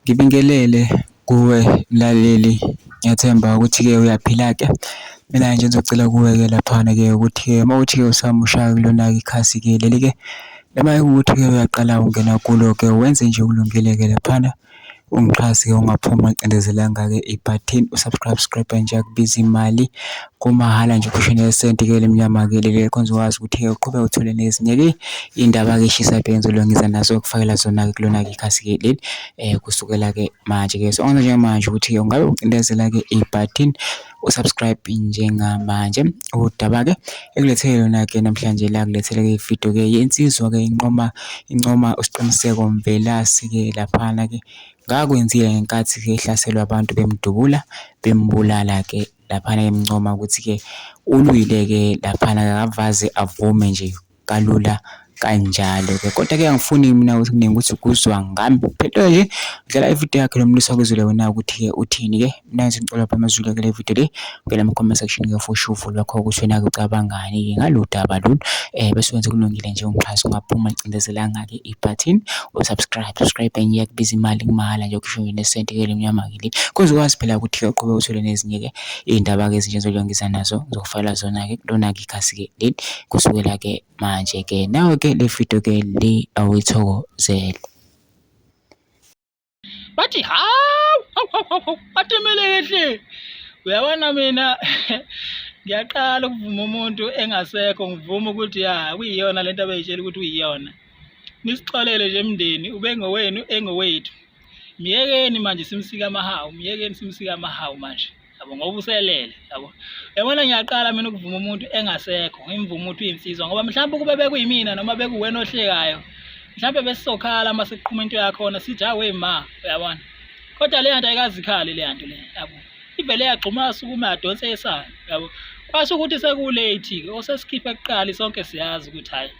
Ngibingelele kuwe mlaleli, ngiyathemba ukuthi-ke uyaphila-ke. Mina nje ngizocela kuwe-ke laphana-ke ukuthi-ke uma kuwukuthi-ke usamusha-ke kulona-ke ikhasi-ke leli-ke, noma kuwukuthi-ke uyaqala ungena kulo-ke wenze nje okulungile-ke laphana. Ungixhase-ke ungaphumi ungacindezelanga-ke ibhathini u-subscribe subscribe nje akubizi imali kumahhala nje ukhishwe nesenti-ke elimnyama-ke leli khona uzokwazi ukuthi-ke uqhubeke uthole nezinye-ke iy'ndaba-ke ey'shisa bhe engizobe ngiza nazo ngikufakela zona-ke kulona-ke ikhasi-ke leli kusukela-ke manje-ke. So njengamanje ukuthi-ke ungabe ucindezela-ke ibhathini u-subscribe njengamanje. Udaba-ke ekulethele lona-ke namhlanje la kulethele-ke ividiyo-ke yensizwa-ke inqoma incoma uSiqiniseko Mvelase-ke laphana-ke ngakwenzile ngenkathi-ke ehlaselwa abantu bemdubula bembulala-ke laphana emncoma ukuthi-ke ulwile-ke laphana akavaze avume nje kalula kanjalo-ke. Kodwa-ke angifuni mina ukuthi kuningi ukuthi kuzwa ngami phela nje dlala ividiyo yakhe lo mlisa kuzwele wena ukuthi-ke uthini-ke. Mina nje ngicela lapha amazwile kule video le ngena ama-comment section-ke for sure uvo lwakho ukuthi wena-ke ucabangani-ke ngalolu daba lolu bese wenza kulungile nje ungixhase ungaphuma cindezelanga-ke ibhathini u-subscribe subscribe enye iyakubiza imali kumahhala nje ukhishwe nesenti-ke elimnyama-ke le kuze ukwazi phela ukuthi-ke uqhubeke uthole nezinye-ke iy'ndaba-ke ezintsha engizobe ngiza nazo ngizokufakela zona-ke kulona-ke ikhasi-ke leli kusukela-ke manje-ke nawe-ke le video-ke le awuyithokozele. Bathi hawu hawu hawu hawu batimele hle. Uyabona mina ngiyaqala ukuvuma umuntu engasekho ngivuma ukuthi ya kuyiyona lento abeyitshela ukuthi uyiyona. Nisixolele nje mndeni ubengowenu engowethu. Myekeni manje simsika amahawu, myekeni simsika amahawu manje. Yabo ngoba uselele, yabo. Yabona ngiyaqala mina ukuvuma umuntu engasekho, ngimvuma ukuthi uyinsizwa ngoba mhlawumbe ukube bekuyimina noma bekuwena ohlekayo, mhlawumbe besizokhala uma sekuqhuma into yakhona sithi hawe ma, uyabona. Kodwa leya nto ayikaze ikhale leya nto le, yabo. Ivele yagxuma yasukuma yadonsa esayo, yabo. Kwasho ukuthi seku-late-ke, osesikhiphe kuqala sonke siyazi ukuthi hhayi,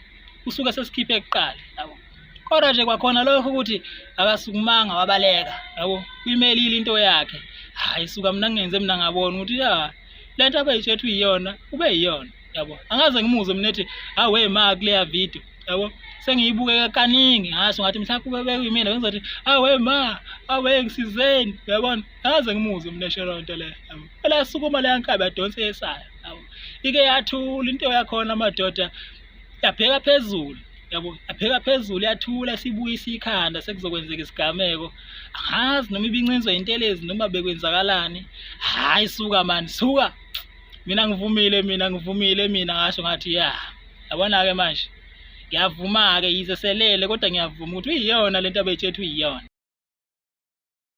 usuke sesikhiphe kuqala, yabo. Kodwa nje kwakhona lokho ukuthi akasukumanga wabaleka yabo, uyimelile into yakhe. Hhayi suka mina ngingenze mina ngabona ukuthi ya le nto abeyitshethe uyiyona ube yiyona yabo. Angaze ngimuzwe mina ethi awe ma kuleya video yabo, sengiyibukeka kaningi ngasho ngathi mhlawumbe kube bekuyimina bengizothi awe ma awe ngisizeni uyabona. Angaze ngimuzwe mina esho leyo nto leyo yabo. Phela yasukuma leya nkabi yadonsa esayo yabo, ike yathula into yakhona madoda yabheka phezulu yabo, yabheka phezulu yathula sibuyisa ikhanda sekuzokwenzeka isigameko. Angazi noma ibincinzwa intelezi noma bekwenzakalani. Hhayi suka mani suka, mina ngivumile mina ngivumile mina ngasho ngathi ya yabona-ke manje ngiyavuma-ke yize selele kodwa ngiyavuma ukuthi uyiyona lento abeyitshethe uyiyona.